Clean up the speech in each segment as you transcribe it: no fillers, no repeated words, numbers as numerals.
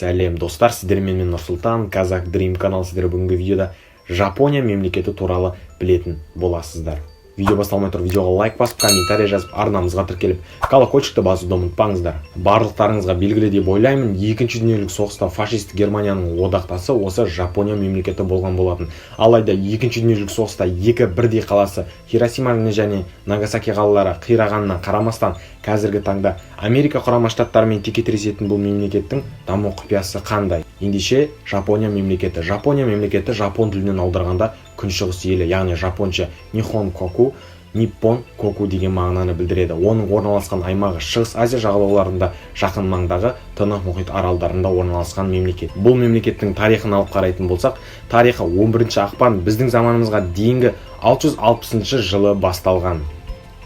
Сәлем, достар! Сіздермен мен, Нұрсұлтан, Қазақ Дрим канал. Сіздер бүгінгі видеода Жапония мемлекеті туралы білетін боласыздар. Видео басталмай тұрып, видеоға лайк басып, комментарий жазып, арнамызға тіркеліп, колокольчикті басуды ұмытпаңыздар. Барлықтарыңызға белгілі деп ойлаймын, Екінші дүниежүзілік соғыста фашистік Германияның одақтасы осы Жапония мемлекеті болған болатын. Алайда Екінші дүниежүзілік соғыста екі бірдей қаласы, Хиросима және Нагасаки қалалары қирағанына қарамастан, қазіргі таңда Америка Құрама Штаттарымен текетіресетін бұл мемлекеттің даму құпиясы қандай? Ендеше, Жапония мемлекеті. Жапония мемлекеті жапон тілінен аударғанда күншығыс елі, яғни жапонша нихон коку, ниппон коку деген мағынаны білдіреді. Оның орналасқан аймағы Шығыс Азия жағалауларында, жақын маңдағы Тынық мұхит аралдарында орналасқан мемлекет. Бұл мемлекеттің тарихын алып қарайтын болсақ, тарихы 11 ақпан, біздің заманымызға дейінгі 660 жылы басталған.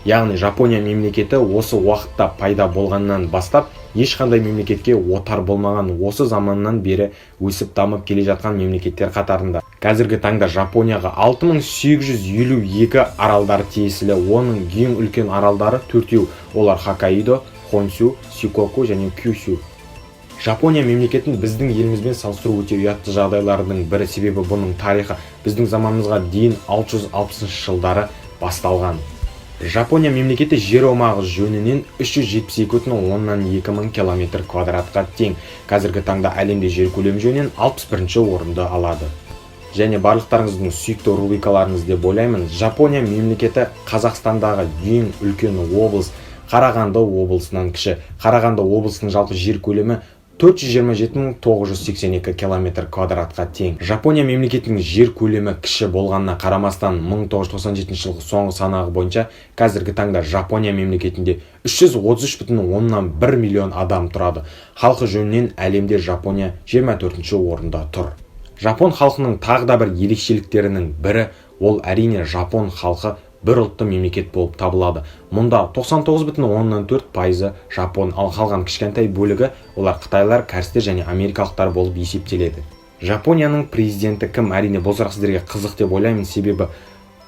Яғни Жапония мемлекеті осы уақытта пайда болғаннан бастап ешқандай мемлекетке отар болмаған, осы заманнан бері өсіп, дамып келе жатқан мемлекеттер қатарында. Қазіргі таңда Жапонияға 6852 аралдар тиесілі. Оның ең үлкен аралдары төртеу, олар: Хоккайдо, Хонсю, Сикоку және Кюсю. Жапония мемлекетін біздің елімізбен салыстыру өте ұятты жағдайлардың бірі, себебі бұның тарихы біздің заманымызға дейін 660 жылдары басталған. Жапония мемлекеті жер аумағы жөнінен 372,2 мың километр квадратқа тең. Қазіргі таңда әлемде жер көлемі жөнінен 61 орынды алады. Және барлықтарыңыздың сүйікті рубрикаларыңыз деп ойлаймын, Жапония мемлекеті Қазақстандағы ең үлкен облыс Қарағанды облысынан кіші. Қарағанды облысының жалпы жер көлемі 427 982 километр квадратқа тең. Жапония мемлекетінің жер көлемі кіші болғанына қарамастан, 1997 жылғы соңғы санағы бойынша қазіргі таңда Жапония мемлекетінде 333,1 миллион адам тұрады. Халқы жөнінен әлемде Жапония 24 орында тұр. Жапон халқының тағы да бір ерекшеліктерінің бірі, ол, әрине, жапон халқы бір ұлтты мемлекет болып табылады. Мұнда 99,4%-ы жапон, ал қалған кішкентай бөлігі, олар қытайлар, кәрістер және америкалықтар болып есептеледі. Жапонияның президенті кім? Әрине, бұл сұрақ сіздерге қызық деп ойлаймын, себебі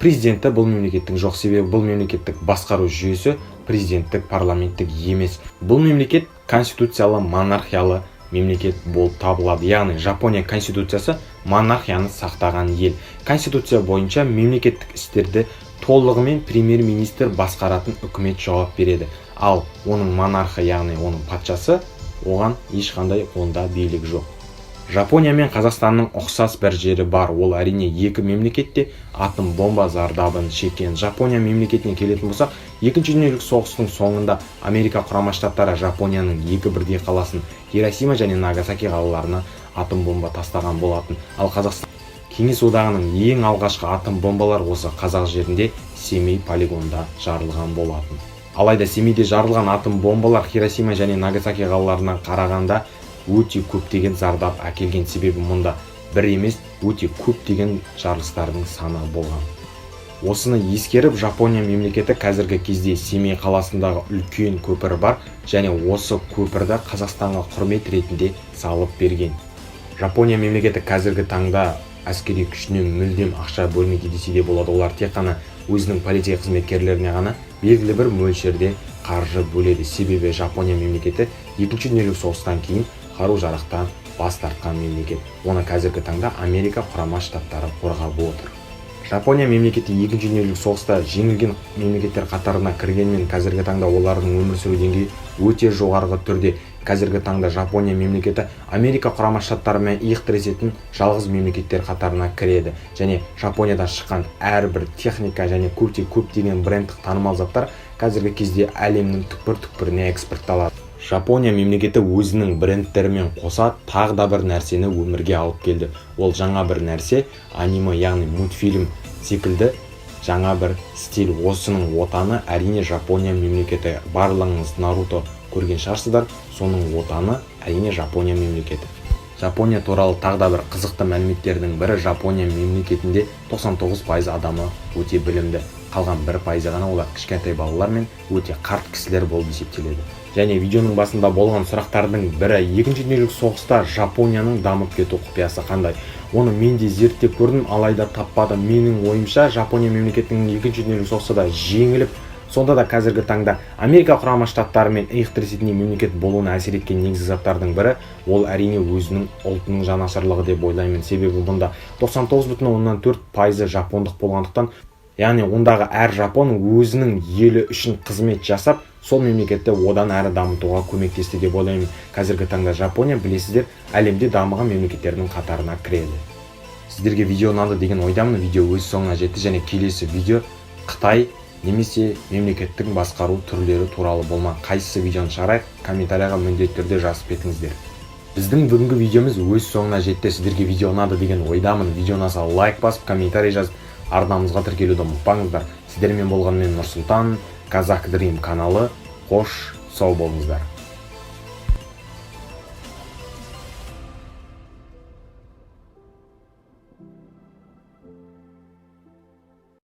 президенті бұл мемлекеттің жоқ, себебі бұл мемлекеттік басқару жүйесі президенттік парламенттік емес. Бұл мемлекет конституциялы монархиялы мемлекет болып табылады, яғни Жапония конституциясы монархияны сақтаған ел. Конституция бойынша мемлекеттік істерді толығымен премьер-министр басқаратын үкімет жауап береді, ал оның монархы, яғни оның патшасы, оған ешқандай онда билік жоқ. Жапония мен Қазақстанның ұқсас бір жері бар, ол, әрине, екі мемлекет те атом бомба зардабын шеккен. Жапония мемлекетіне келетін болсақ, Екінші дүниежүзілік соғыстың соңында Америка Құрама Штаттары Жапонияның екі бірдей қаласын, Хиросима және Нагасаки қалаларына атом бомба тастаған болатын. Ал Қазақстан Кеңес Одағының ең алғашқы атом бомбалар осы қазақ жерінде, Семей полигонында жарылған болатын. Алайда Семейде жарылған атом бомбалар Хиросима және Нагасаки қалаларына қарағанда өте көптеген зардап әкелген, себебі мұнда бір емес, өте көптеген жарылыстардың саны болған. Осыны ескеріп, Жапония мемлекеті қазіргі кезде Семей қаласындағы үлкен көпір бар және осы көпірді Қазақстанға құрмет ретінде салып берген. Жапония мемлекеті қазіргі таңда әскери күшіне мүлдем ақша бөлмейді десе де болады. Олар тек қана өзінің полиция қызметкерлеріне ғана белгілі бір мөлшерде қаржы бөледі, себебі Жапония мемлекеті Екінші дүниежүзілік соғыстан кейін қару жарақтан бас тартқан мемлекет. Оны қазіргі таңда Америка Құрама Штаттары қорғап отыр. Жапония мемлекеті Екінші дүниежүзілік соғыста жеңілген мемлекеттер қатарына кіргенмен, қазіргі таңда олардың өмір сүру деңгейі өте жоғарғы түрде. Қазіргі таңда Жапония мемлекеті Америка Құрама Штаттарымен иық тіресетін жалғыз мемлекеттер қатарына кіреді және Жапониядан шыққан әрбір техника және көптеген брендтік танымал заттар қазіргі кезде әлемнің түкпір-түкпіріне экспортталады. Жапония мемлекеті өзінің брендтерімен қоса тағы да бір нәрсені өмірге алып келді. Ол жаңа бір нәрсе — аниме, яғни мультфильм секілді жаңа бір стиль. Осының отаны, әрине, Жапония мемлекеті. Барлығыңыз «Наруто» көрген шығарсыздар, соның отаны, әрине, Жапония мемлекеті. Жапония туралы тағы да бір қызықты мәліметтердің бірі: Жапония мемлекетінде 99% адамы өте білімді, қалған 1%-ы ғана, олар кішкентай балалар мен өте қарт кісілер болып есептеледі. Және видеоның басында болған сұрақтардың бірі: Екінші дүниежүзілік соғыста Жапонияның дамып кету құпиясы қандай? Оны мен де зерттеп көрдім, алайда таппадым. Менің ойымша, Жапония мемлекетінің Екінші дүниежүзілік соғыста да жеңіліп, Сонда да қазіргі таңда Америка Құрама Штаттарымен иық тіресетіндей мемлекет болуына әсер еткен негізгі заттардың бірі ол, әрине, өзінің ұлтының жанашырлығы деп ойлаймын. Себебі бұнда 99,4%-ы жапондық болғандықтан, яғни ондағы әр жапон өзінің елі үшін қызмет жасап, сол мемлекетті одан әрі дамытуға көмектесті деп ойлаймын. Қазіргі таңда Жапония, білесіздер, әлемде дамыған мемлекеттердің қатарына кіреді. Сіздерге видео ұнады деген ойдамын. Видео өз соңына жетті және келесі видео Қытай немесе мемлекеттің басқару түрлері туралы болмақ. Қайсысы видеоны шығарайық, комментарийға міндетті түрде жазып кетіңіздер. Біздің бүгінгі видеомыз өз соңына жетті. Сіздерге видео ұнады деген ойдамын. Видео ұнаса, лайк басып, комментарий жазып, арнамызға тіркелуді ұмытпаңыздар. Сіздермен болған мен, Нұрсұлтан, Қазақ Дрим каналы. Қош, сау болыңыздар.